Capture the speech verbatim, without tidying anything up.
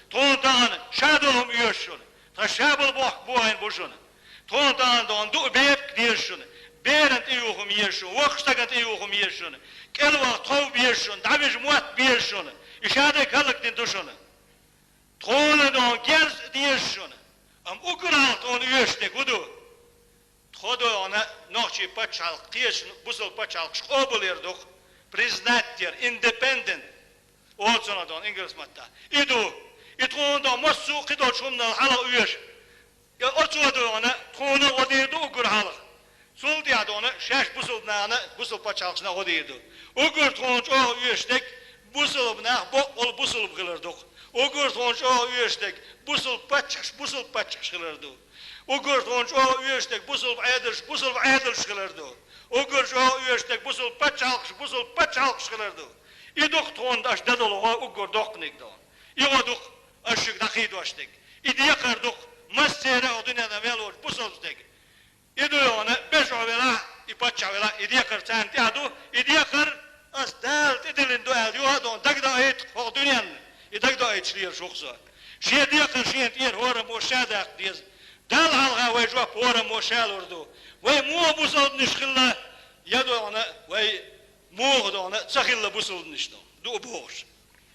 Тхуна тахана ша долу хӀума оьшу шуна. Тхан ша болу бохк бохийна бу шуна. Тхуна тахана дона дуа бепиг деза шуна. Беран тӀеюху хӀума еза шуна. Воккхачу стагана тӀеюху хӀума еза шуна. КӀелваха тхов беза шуна. ДӀавижа мотт беза шуна. И ша дерг хӀаллакдина ду шуна. Тхуна дона герз а деза шуна. Амма уггар хьалха тхуна оьшуш дерг хӀун ду? Тхо дона нохчийн пачхьалкх кхечу бусалба пачхьалкхаш къобалъяр ду-кх, признать яр, independent, олу цунах дона ингалс маттахь. И ду. И тхуна дона массо а кхидолчу хӀуманал хьалха оьшу. Я оцо дона тхуна гӀо дийр ду уггар хьалха. Цул тӀаьхьа дона шаьш бусалба нахана, бусалба пачхьалкхашна гӀо дийр ду. Уггар тхуна чӀогӀа оьшу дерг бусалба нах боккъал бусалба хилар ду-кх. Уггар тхуна чӀогӀа оьшу дерг бусалба паччахьаш, бусалба паччахьаш хилар ду. Уггар тхуна чӀогӀа оьшу дерг бусалба Ӏедалш, бусалба Ӏедалш хилар ду. Уггар чӀогӀа оьшу дерг бусалба пачхьалкхаш, бусалба пачхьалкхаш хилар ду. И ду-кх тхуна аша дан долу гӀо уггар доккханиг дона. И гӀо ду-кх аша шуьга дӀакхийдош дерг. И декхар ду-кх массеран а дуьненна мел волчу бусалба стеган. И ду йона, беш Ӏо велахь, и паччахь велахь, и декхар царна тӀехь ду, и декхар ас Дала тӀедиллина ду аьлла, юха а дона дагадоуьйту хӀокху дуьненна, и дагадоуьйтуш лелаш ву-кх со. Шен декхар шена тӀера хӀораммо ша даккха деза. Далла хьалха вай жоп хӀораммо ша лур ду. Вай муха бусалбанаш хилла, я дона, вай муха дона ца хилла бусалбанаш ду, ду бохуш.